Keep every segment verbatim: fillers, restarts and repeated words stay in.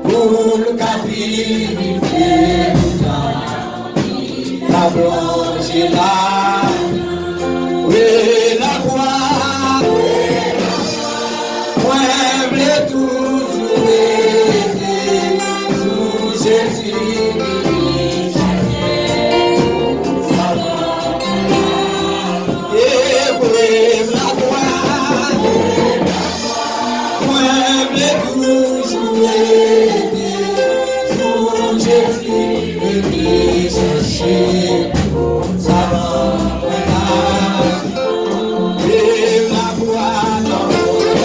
Pou l ka viv la plonje la, wi, lakwa. Mwen vle toujou rete sou Jezi. Ekri lakwa. Mwen vle toujou rete sou Jezi, rete chèche sa ban mwen la. Viv lakwa nan mwen.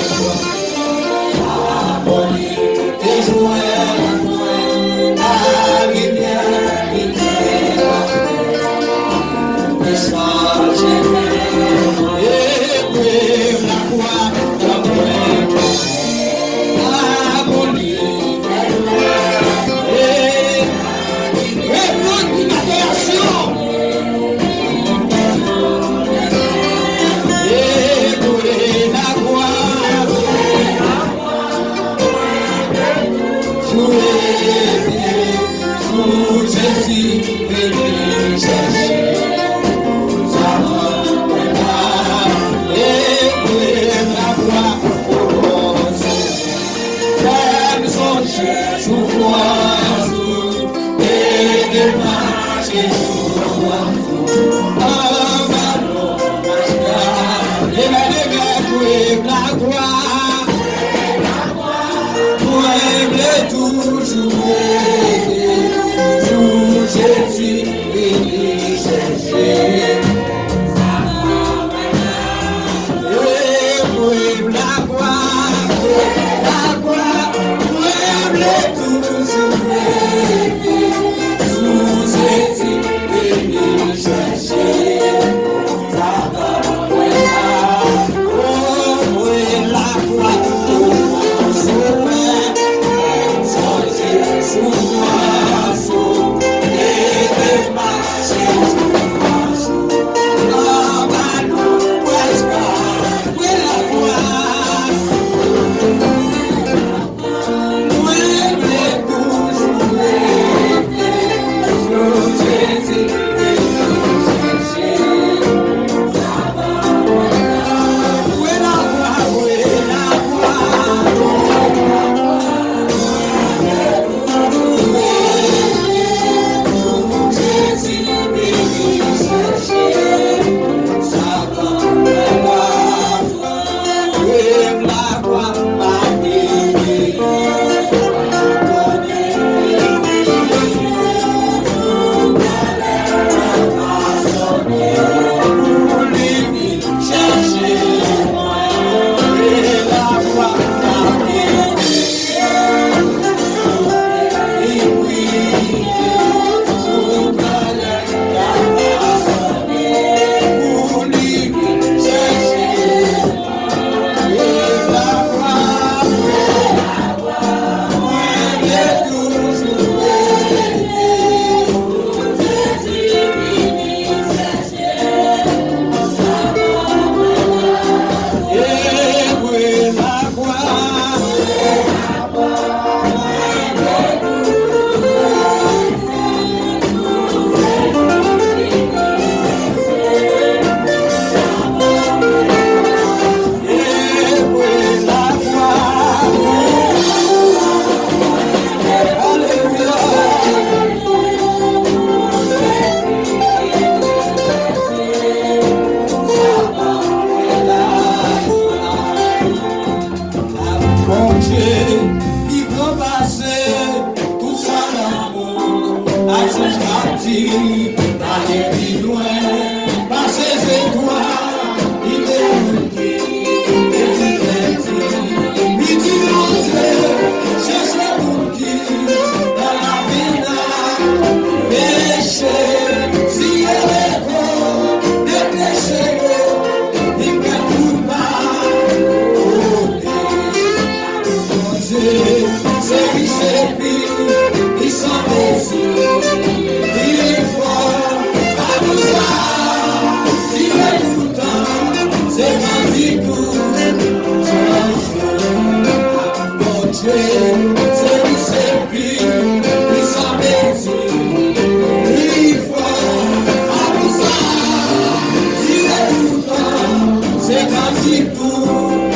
Se kantik pou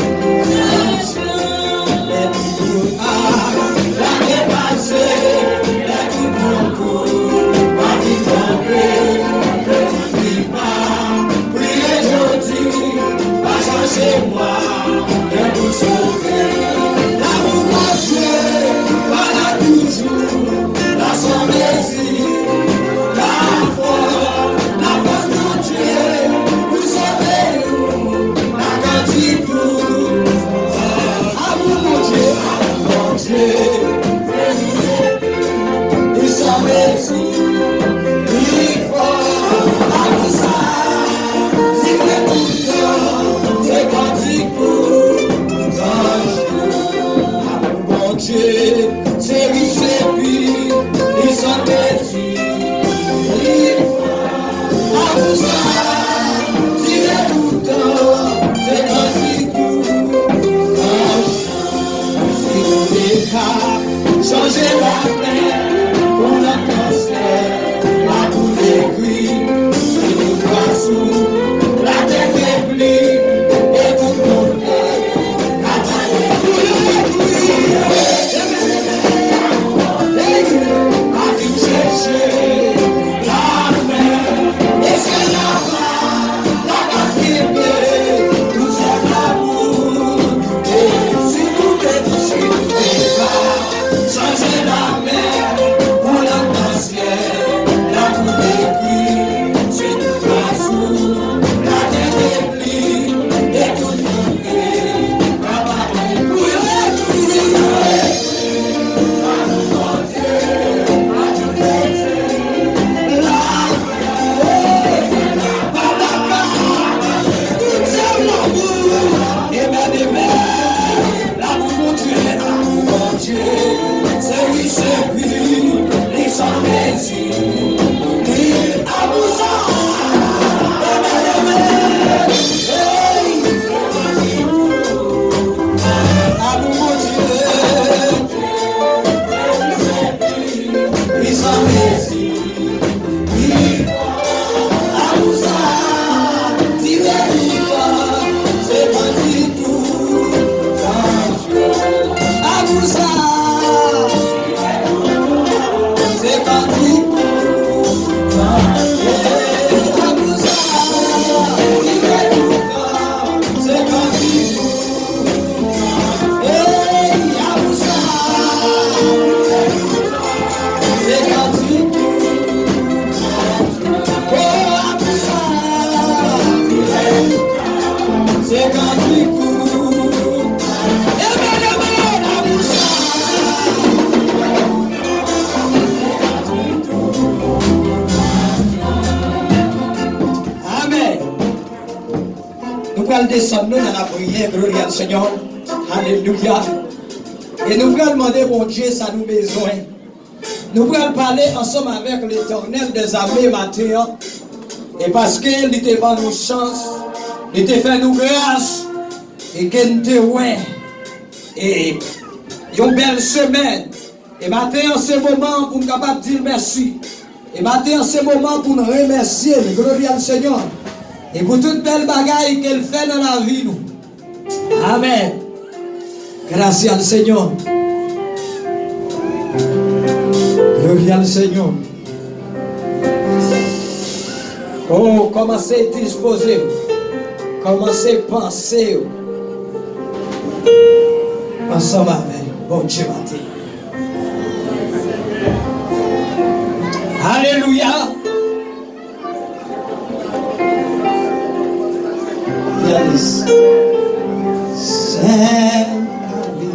Lè tout a la depase, lè tout konkou pa vin tonbe, lè tout kripa priye jodi, pa chanje mwa, lè pou sove. Lanmou Bondye pa la toujou, nan son mezi, nan fò, nan fòs Bondye pou sove nou. Nan kantik tou, amou Bondye, amou Bondye, li san mezi, li fò, amou sa, li fè tout tan, se kantik pou zanj yo. Amou Bondye, se rich epi li san mezi. Li fò, amou sa, dire tout tan, se kantik pou zanj yo. Si nou te ka chanje lamè pou lòt kansè, lakou ekri, si nou ka sou latè te pli, e tout moun Lanmou Bondye, lanmou Bondye, se wi, se wi, li san mezi, li amou sa, amou Bondye, li san mezi. Amèn. Nou pral desann nou nan lapriyè, glori al Senyè. Alelouya. E nou pral mande Bondye sa nou bezwen. Nou pral pale ansanm avèk Letènèl dèzame maten an. E paske li te ban nou chans, li te fè nou gras, e ke n te wè, e yon bèl semèn. E maten an, se moman pou n kapab di l mèsi. E maten an, se moman pou n remèsye l. Glori al Senyè. E pou tout bèl bagay ke l fè nan lavi nou. Amèn. Gracias al Señor. Gloria al Señor. Oh, kòmanse dispoze w. Kòmanse panse w ansanm avè Bondye maten. Alelouya. Pianis. Sèl lavi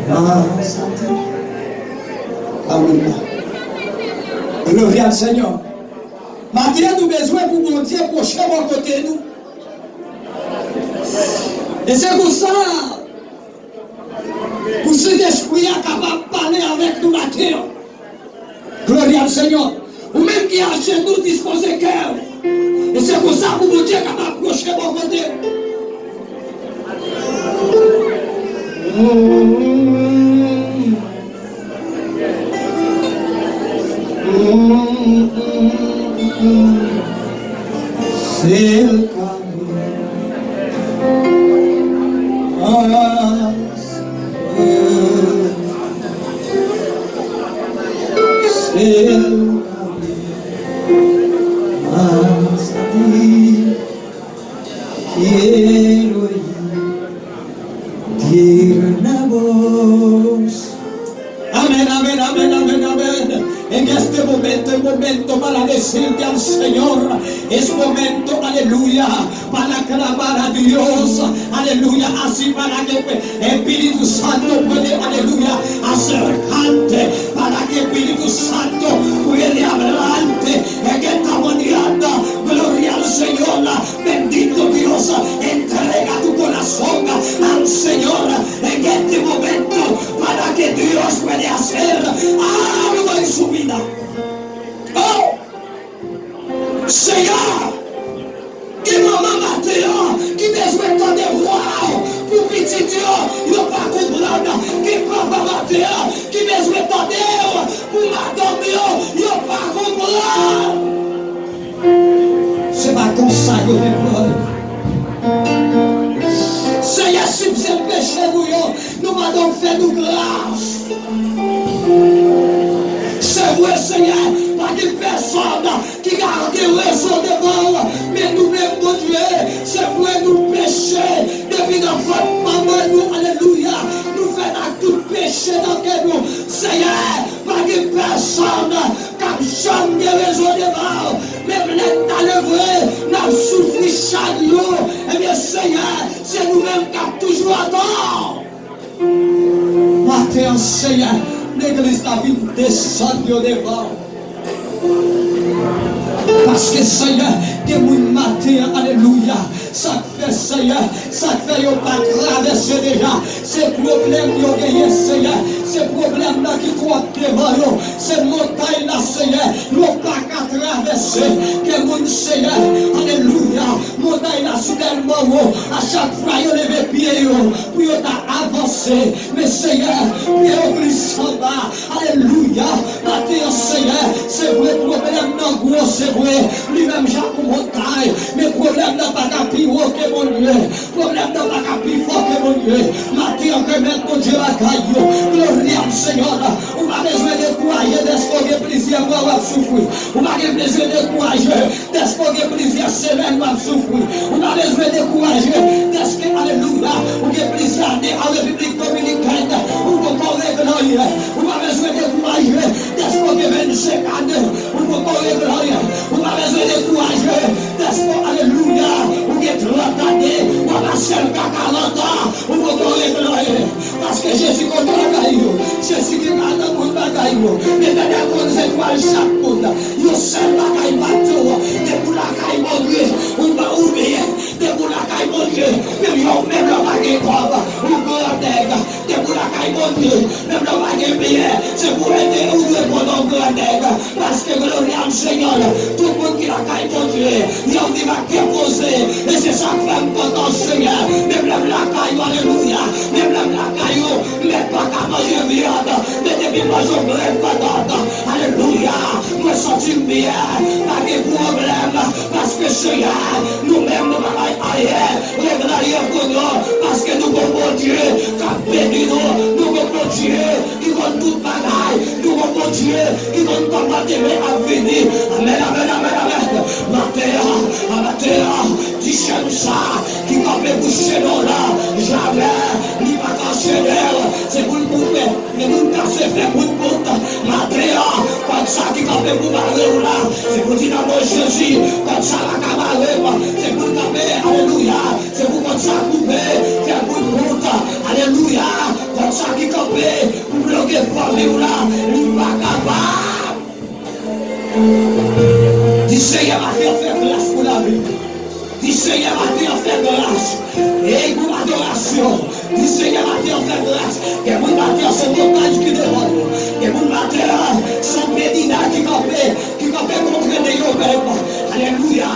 nan sante. Amèn. Gloria al Señor. Maten an, nou bezwen pou Bondye pwoche bò kote nou. E se pou sa, pou Sentespri a kapab pale avèk nou maten an. Gloria al Señor. Ou menm ki ajenou, dispoze kè w. E se konsa pou Bondye kapab pwoche bò kote. Se l ka Sel hasta ti quiero yo tirnabos. Amèn, amèn, amèn, amèn, amèn. En este momento, en momento para decirte al Señor, es momento, aleluya, para clamar a Dios, aleluya, así para que Espíritu Santo puede, aleluya, acercarte, para que Espíritu Santo puede hablarte en esta mañana. Gloria al Señor. Bendito Dios, entrega tu corazón al Señor en este momento para que Dios puede hacer algo en su vida. Oh, Señor, gen manman maten an ki bezwen tande vwa w pou pitit yo, yo pa konprann. Gen papa maten an ki bezwen tande w pou madanm yo, yo pa konprann. Se pa konsa yo te pran. Seyè, si se peche nou yo, nou mande w fè nou gras. Se vre, Seyè, pa gen pèsòn ki ka gen rezon devan w, men nou menm, Bondye, se vre nou peche depi nan vant manman nou, alelouya, nou fèt ak tout peche nan kè nou. Seyè, pa gen pèsòn k ap janm gen rezon devan w. Menm lè n ta leve, n ap soufri chak jou. Ebyen, Seyè, se nou menm k ap toujou atò. Maten an, Seyè, legliz la vin desann yo devan w. Paske, Seyè, gen moun maten an, alelouya, sa k fè, Seyè, sa k fè yo pa travèse deja, se pwoblèm yo genyen, Seyè, se pwoblèm nan ki twòp devan yo, se montay la, Seyè, yo pa ka travèse. Gen moun, Seyè, alelouya, montay la si tèlman wo, a chak fwa yo leve pye yo pou yo ta avanse, men, Seyè, pye yo glise anba. Alelouya. Maten an, Seyè, se vre, pwoblèm nan gwo, se vre, li menm jan ak yon montay, men pwoblèm nan pa ka pi wo ke Bondye. Pwoblèm nan pa ka pi fò ke Bondye. Maten an, remèt Bondye bagay yo. Gloria al Señor. Ou pa bezwen dekouraje dèske w gen plizyè mwa w ap soufri. Ou pa gen bezwen dekouraje dèske w gen plizyè semèn w ap soufri. Ou pa bezwen dekouraje dèske, alelouya, ou gen plizyè ane an Repiblik Dominikèn, ou poko regle anyen. Ou pa bezwen dekouraje dèske w gen vennsenk ane, ou poko regle anyen. Ou pa bezwen dekouraje dèske, alelouya, ou gen trant ane, w ap mache jiska karant an, ou poko regle anyen. Paske Jezi konn bagay yo. Jezi gentan konn bagay yo. Letènèl konn zetwal chak moun. Yon sèl bagay m ap di w, depi w lakay Bondye, ou pa, ou byen. Depi w lakay Bondye, menm yon, menm lè w pa gen kòb, ou gran nèg. Depi w lakay Bondye, menm lè w pa gen byen, se pou ede ou dwe konnen w gran nèg. Paske gloria al Señor, tout moun ki lakay Bondye, yo viv ak kè poze. E se sa k fè m kontan, Senyè. Menm lè m lakay ou, alelouya. Menm lè m lakay ou, m mèt pa ka manje vyann. Men depi m manje yon grenn patat, alelouya, mwen santi m byen. Pa gen pwoblèm. Paske, Senyè, nou menm nou pa bay anyen regle anyen pou nou. Paske nou gon Bondye k ap beni nou. Nou gon Bondye ki konn tout bagay. Nou gon Bondye ki konn kòman demen ap vini. Amèn, amèn, amèn, amèn. Maten an, maten an, di chèn sa ki kanpe pou chemen w la, jamè li pa ka chene w. Se pou l koupe, men moun kase fè kout bout. Maten an, kòd sa ki kanpe pou mare w la, se pou di nan non Jezi, kòd sa pa ka mare m. Se pou l kanpe, alelouya. Se pou kòd sa koupe, fè kout bout. Alelouya. Kòd sa ki kanpe pou bloke fanmi w la, li pa kapab. Di Senyè maten an fè gras pou lavi. Di Senyè maten an fè gras. Ey, pou adorasyon. Di Senyè maten an fè gras. Gen moun maten an se montaj ki devan yo. Gen moun maten an se yon penina ki kanpe, ki kanpe kontre de yo menm. Alelouya.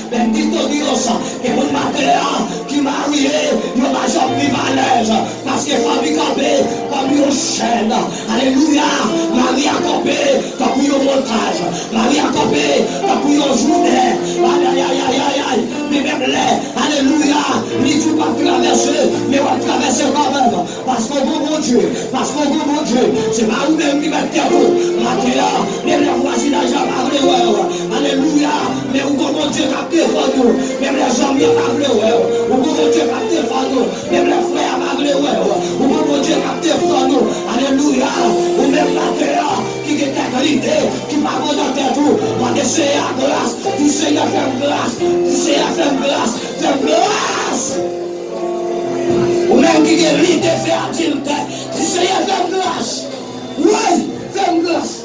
Bendito Dios. Gen moun maten an ki marye, yo pa janm viv alèz. Paske fanmi kanpe kòm yon chèn. Alelouya. Mari a kanpe tankou yon montaj. Mari a kanpe tankou yon jounen. Ayayayayay. Men menm lè, alelouya, li di w w ap travèse, men w ap travèse kanmenm. Paske w gon Bondye, paske w gon Bondye. Se pa ou menm ki mèt tèt ou. Maten an, menm lè vwazinaj la pa vle wè w. Alelouya. Men ou gon Bondye k ap defann ou. Menm lè zanmi an pa vle wè w. Ou gon Bondye k ap defann ou. Menm lè frè a pa vle wè w. Ou gon Bondye k ap defann ou. Alelouya. Ou menm maten an, ki gen kèk lide ki pa bon nan tèt ou, mande Seyè a gras. Di, Seyè, fè m gras. Di, Seyè, fè m gras. Fè m gras. Ou menm ki gen lide fè adiltè, di, Seyè, fè m gras. Wi, fè m gras.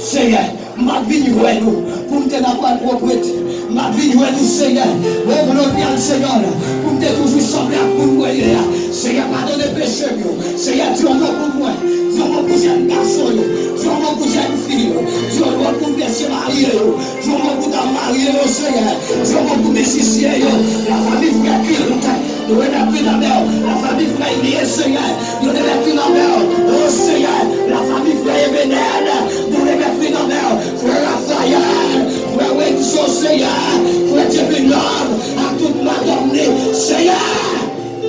Seyè, m pa t vin jwenn ou pou m te nan pwòpwete. M pa t vin jwenn ou, Seyè, o glorya al Seyè, pou m te toujou sanble ak moun mwen ye a. Seyè, padone peche m yo. Seyè, di yon mo pou mwen. Di yon mo pou jèn gason yo. Di yon mo pou jèn fi yo. Di yon mo pou mesye marye yo. Di yon mo pou dam marye yo, Seyè. Di yon mo pou mizisyen yo. Lafanmi frè Kilt, nou remèt li nan men w. Lafanmi frè Ilie, Seyè. Nou remèt li nan men w. O Seyè, lafanmi frè Ebenèd, nou remèt li nan men w. Frè Rafayèl, frè Wedson, Seyè. Frè Djepinòm, ak tout madanm li, Seyè.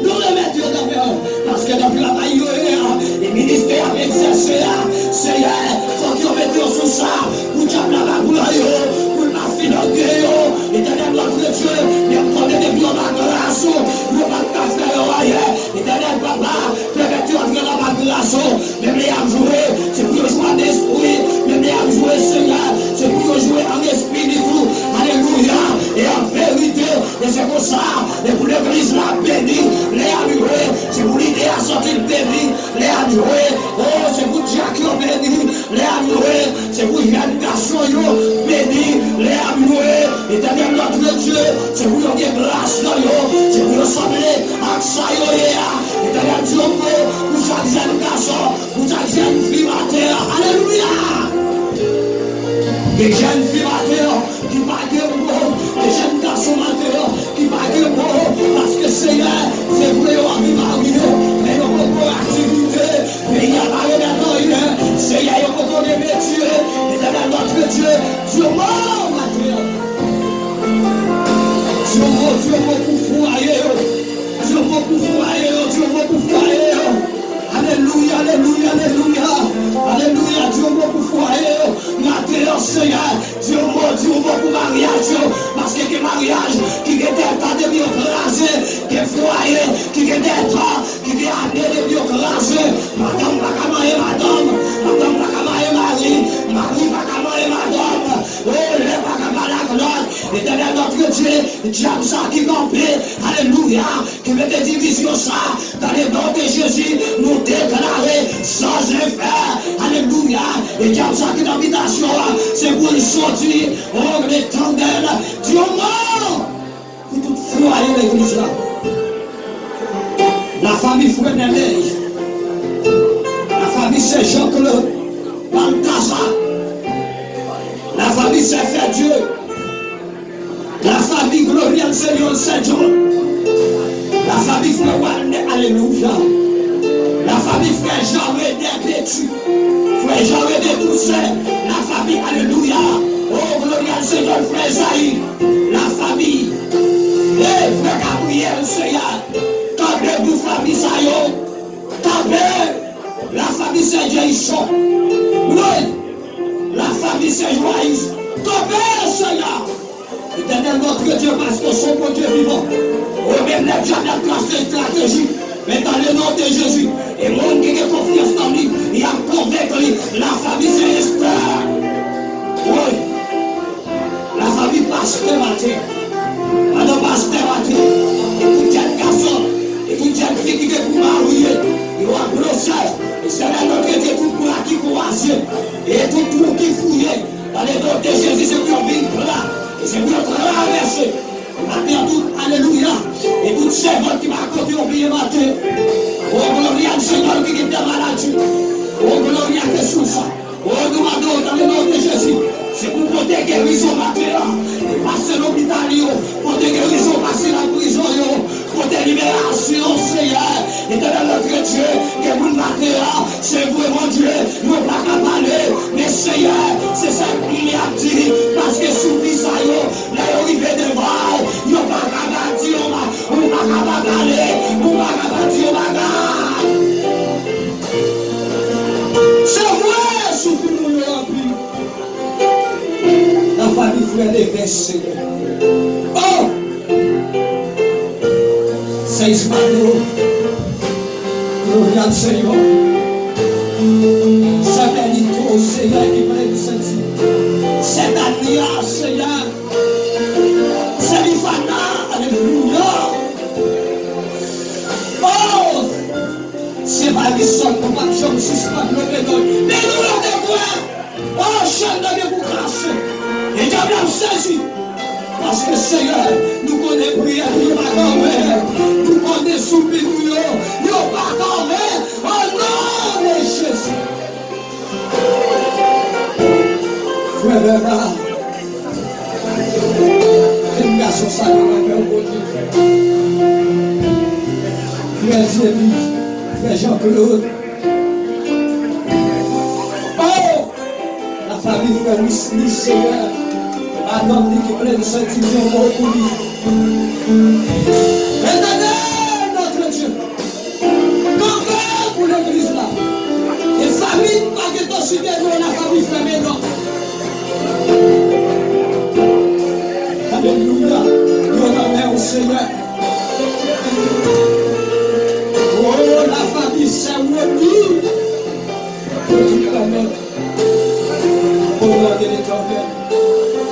Nou remèt yo nan men w, paske nan travay yo ye a, e ministè y ap egzèse a, Seyè, fòk yo mete yo sou sa, pou dyab la pa pran yo, pou l pa filange yo. Etènèl nòtre Dye, men m konnen depi yo nan gras ou, yo p ap ka fè yo anyen. Etènèl Papa, pèmèt yo antre nan gras ou. Menm lè y ap jwe, se pou yo jwe an espri. Menm lè y ap jwe, Seyè, se pou yo jwe an espiritu. Alelouya. E an verite, e se konsa, e pou legliz la beni, lè y ap jwe, se pou lidè a sòti l beni, lè y ap jwe, o, se pou dyak yo beni, lè y ap jwe, se pou jèn gason yo beni, lè y ap jwe, Etènèl nòtre Dye, se pou yo gen gras nan yo, se pou yo sanble ak sa yo ye a. Etènèl di yon mo pou chak jèn gason, pou chak jèn fi maten an. Alelouya! Gen jèn fi maten an ki pa gen mo, gen jèn gason maten an ki pa gen mo, paske Seyè, se vre yo anvi marye, men yo poko aktivite, peyi a pa remèt anyen, Seyè, yo poko gen metye, Etènèl nòtre Dye, di yon mo maten an. Di yon mo, di yon mo pou fwaye yo. Di yon mo pou fwaye yo, di yon mo pou fwaye yo. Alelouya, alelouya, alelouya. Alelouya, di yon mo pou fwaye yo. Maten an, Seyè, di yon mo, di yon mo pou maryaj yo. Paske gen maryaj ki gen dètan depi yo kraze. Gen fwaye ki gen dètan, ki gen ane depi yo kraze. Madanm pa ka manyen madanm, madanm pa ka manyen mari, mari pa ka manyen madanm. O, len pa ka pale ak lòt. Etènèl nòtre Dye, dyab sa ki kanpe, alelouya, ki mete divizyon sa, dans le nom de Jésus, nou deklare sans effet, alelouya. E dyab sa ki nan bitasyon an, se pou l soti, o, Letènèl, di yon mo pou tout fwaye legliz la. Lafanmi frè Nènèy, lafanmi sè Jean-Claude, Balthazar, lafanmi sè Fèdye, lafanmi Gloriel Señor Sè John, lafanmi frè Walner, alelouya, lafanmi frè Jean René Petit, frè Jean René Toussaint, lafanmi, alelouya, o Gloriel Señor, frè Esaïe, lafanmi, e frè Gabriel, Seyè, kanpe pou fanmi sa yo, kanpe, lafanmi sè Jeyson, wi, lafanmi sè Joayis, kanpe, Seyè. Etènèl nòtre Dye, paske w se yon Bondye vivan. O, menm lè dyab la trase estrateji, men dans le nom de Jésus, e moun ki gen konfyans nan li, y ap konvenk li, lafanmi sè Esther. Wi. Lafanmi pastè Maten, madan pastè Maten, e tout jèn gason, e tout jèn fi ki gen pou marye, yo an pwosè, e Seyè nòtre Dye, tout bra ki kwaze, e tout twou ki fouye, dans le nom de Jésus, se pou yo vin pla, e se pou yo travèse. Maten an tout, alelouya, e tout sèvant ki pa kote yo bliye maten. O glorya al Senyè ki gen de maladi. O glorya ke sou sa. O, nou mande w, dans le nom de Jésus, se pou pote gerizon maten an. E pase lopital yo, pote gerizon, pase nan prizon yo, pote liberasyon, Seyè. Etènèl nòtre Dye, gen moun maten an, se vre, Bondye, yo pa ka pale, men Seyè, se sa Bib la di, paske sou vi sa yo, lè yo rive devan w, yo pa ka pa di yon ma-, ou pa ka pa pale, Leve, Senyè. Oh! Seis mano. Gloria al Señor. Sebenito, Senyè, ki plen de santi. Setania, Senyè. Selifana, alelouya. Oh! Se pa li sèl, nou p ap janm sispann leve non. Men nou leve vre. Oh, chann nan gen pou krache. E dyab la ap sezi. Paske, Senyè, nou konnen priyè nou yo pa ka anyen. Nou konnen soupi nou yo, yo pa ka anyen. O non de Jezi. Frè Bèva, jenn gason sa yo nan kè w, Bondye. Frè Dyeli, frè Jean Claude. Oh! Lafanmi frè Wisly, Senyè, madanm li ki plen de santi, di yon mo pou li. Etènèl, Notre Dieu, kanpe pou legliz la. E fanmi pa gentan site non lafanmi frè Menò. Alelouya. Yo nan men w, Senyè. Oh, lafanmi sè Rony. Yo tout nan men w. O non de Letènèl.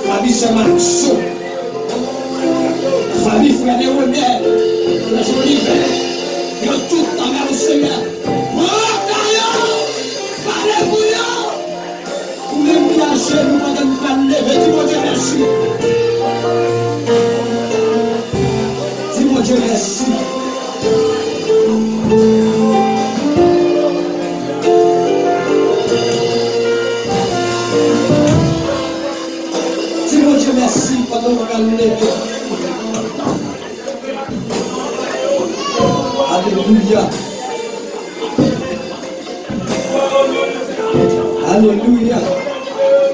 Fanmi sè Makso. Fanmi frè Leonèl. Frè Joliven. Yo tout nan men w, Senyè. Pran kay yo. Pale pou yo. Ou menm ki ajenou pandan nou pral leve, di Bondye mèsi. Di Bondye mèsi. Di Bondye mèsi pandan w pral leve. Alelouya. Alelouya.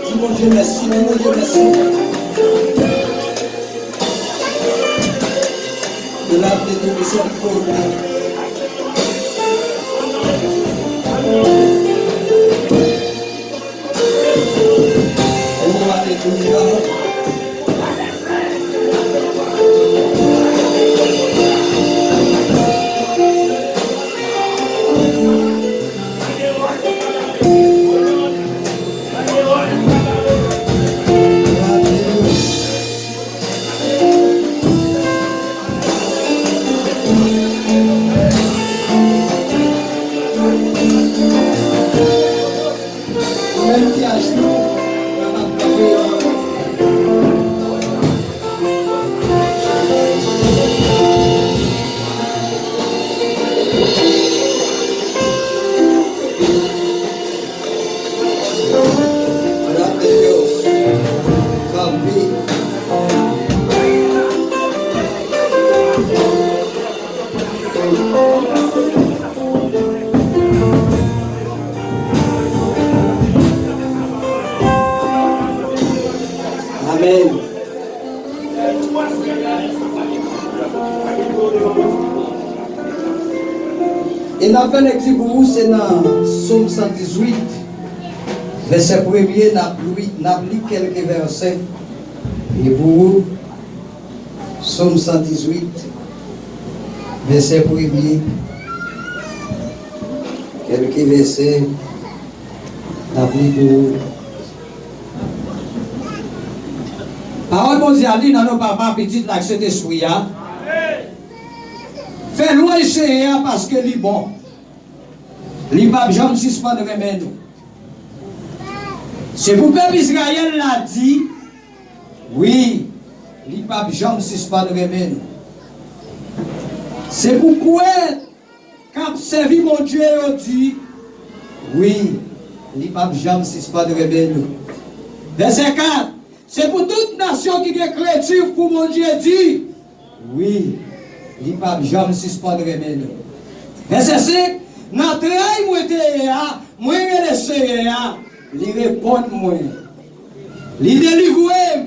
Di Bondye mèsi, di Bondye mèsi. Lave nou misyon pou nou. Oh, alelouya. Ou menm ki ajenou, ou kapab kanpe. Kanpe. Amèn. E n ap fè lekti pou ou, se nan Sòm san dizuit, vèsè premye, n ap li, n ap li kèlke vèsè. E pou ou, Sòm san dizuit, vèsè premye, kèlke vèsè, n ap li pou ou. Pawòl Bondye a di nan non Papa, Pitit la ak Sentespri a. Fè lwanj Senyè a paske li bon. Li p ap janm sispann renmen nou. Se pou pèp Izrayèl la di, wi, li p ap janm sispann renmen nou. Se pou kwè k ap sèvi Bondye yo di, wi, li p ap janm sispann renmen nou. Vèsè kat, se pou tout nasyon ki gen krentif pou Bondye di, wi, li p ap janm sispann renmen nou. Vèsè senk, nan trèy mwen te ye a, mwen rele Senyè a, li reponn mwen. Li delivre m.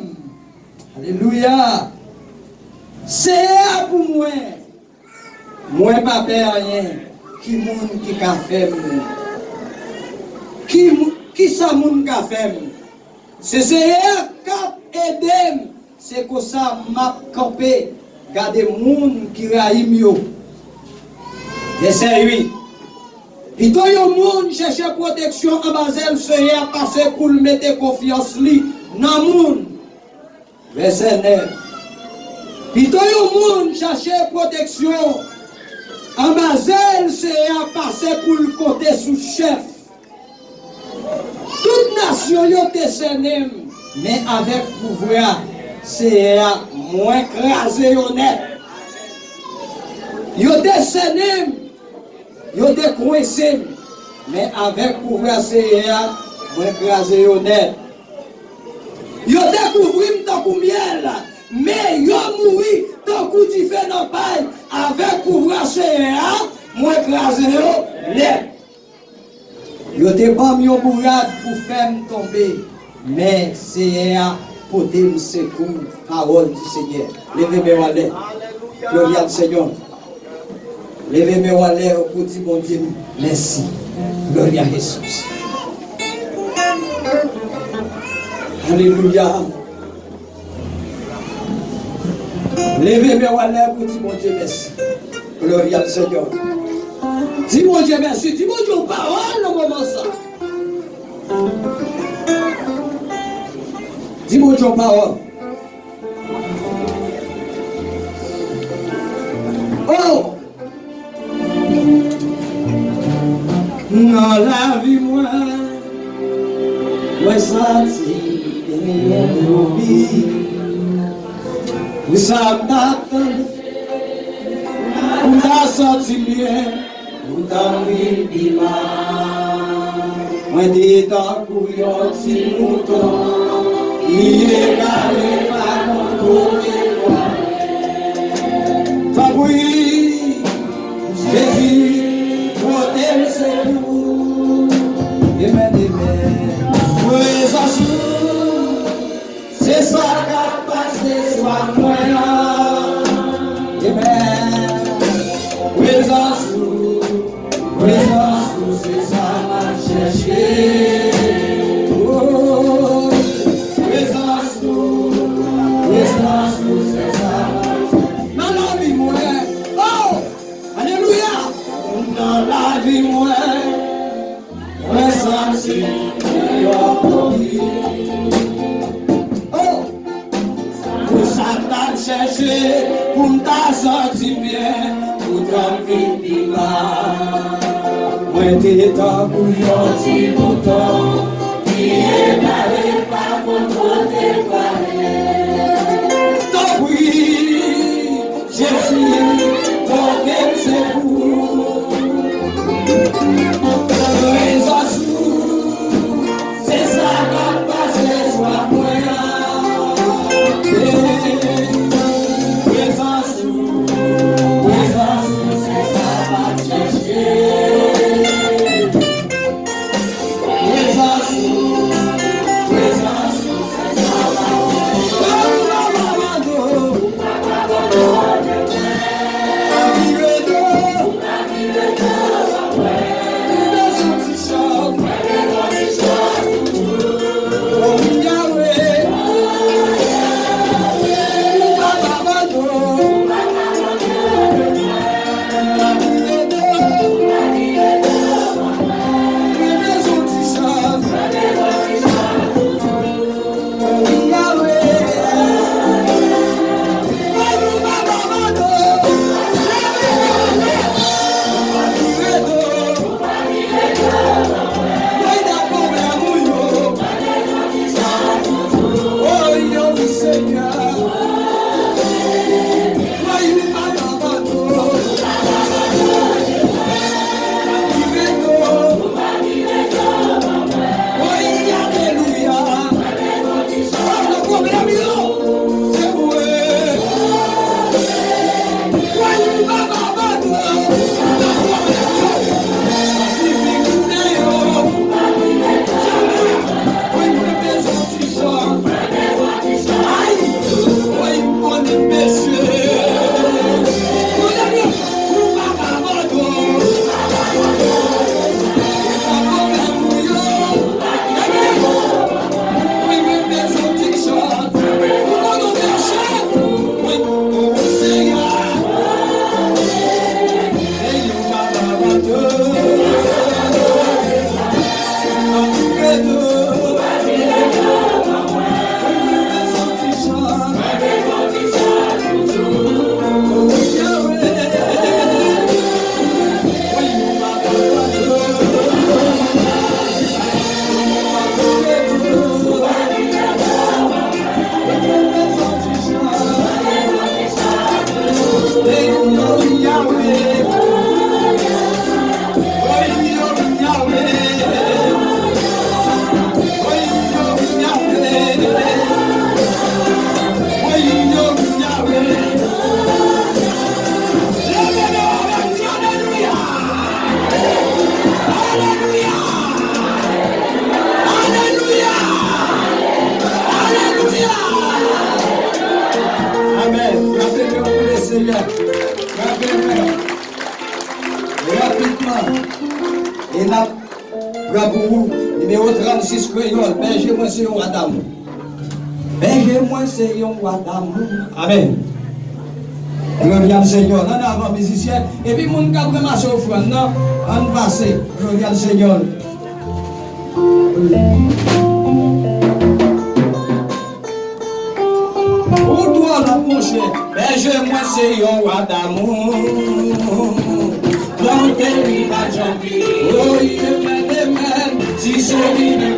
Alelouya. Senyè a pou mwen, mwen pa pè anyen. Ki moun ki ka fè m? Ki mou-, kisa moun ka fè m? Se Senyè a k ap ede m, se konsa m ap kanpe gade moun ki rayi m yo. Vèsè uit. Pito yon moun chèche pwoteksyon anba zèl Seyè a pase pou l mete konfyans li nan moun. Vèsè nèf. Pito yon moun chache pwoteksyon anba zèl Seyè a pase pou l konte sou chèf. Tout nasyon yo te sènen m, men avèk pouvwa Seyè a, mwen kraze yo nèt. Yo te sènen m, yo te kwense m, men avèk pouvwa Seyè a, mwen kraze yo nèt. Yo te kouvri m tankou myèl, men yo mouri tankou dife nan pay. Avèk pouvwa Seyè a, mwen kraze yo nèt. Yo te ban m yon bourad pou fè m tonbe, men Seyè a pote m sekou. Parole du Seigneur. Leve men w anlè. Gloria al Señor. Leve men w anlè pou di Bondye mèsi. Gloria a Jesus. Alelouya. Leve men w anlè pou di Bondye mèsi. Gloria al Señor. Di Bondye mèsi. Di Bondye yon pawòl nan moman sa. Di Bondye yon pawòl. Oh! Nan lavi mwen, mwen santi genyen lobi. Pou sa m t ap tande, pou m ta santi m byen, poutan m vin pi mal. Mwen te tankou yon ti mouton ki egare pa konn kote l prale. Tanpri, Jezi, pote m sekou. Amen, amen. Prezans ou, se sa k ap pase swaf mwen an. Amen. Prezans ou, prezans ou, se sa m ap chèche. Oh, prezans ou, prezans ou, se sa m ap chèche. Nan lavi mwen, oh, alelouya. Nan lavi mwen, mwen santi m yon kopi. Oh! Pou sa m t ap chèche, pou m ta santi m byen, poutan m vin pi mal. Mwen te tankou yon ti mouton ki egare pa konn kote l prale. Tanpri, Jezi, pote m sekou. Prezans ou, se sa k ap pase swaf mwen an. Prezans ou, prezans ou, se sa m ap chèche. Prezans ou, prezans ou, se sa m ap chèche. Amèn. Frape men pou Lesenyè. Frape men. Rapidman. E n ap pran pou ou. Nimewo trannsis, Kreyòl. Bèje mwen se yon wa damou. Bèje mwen se yon wa damou. Amèn. Glorya al Senyè. Ann avan, mizisyen. Epi moun k ap ranmase ofrann nan, ann pase. Glorya al Senyè. Ou twò lòt, monchè. Bèje mwen se yon wa damou. Plante li pa janm. Oh, yeah, man, yeah, man. Si se li menm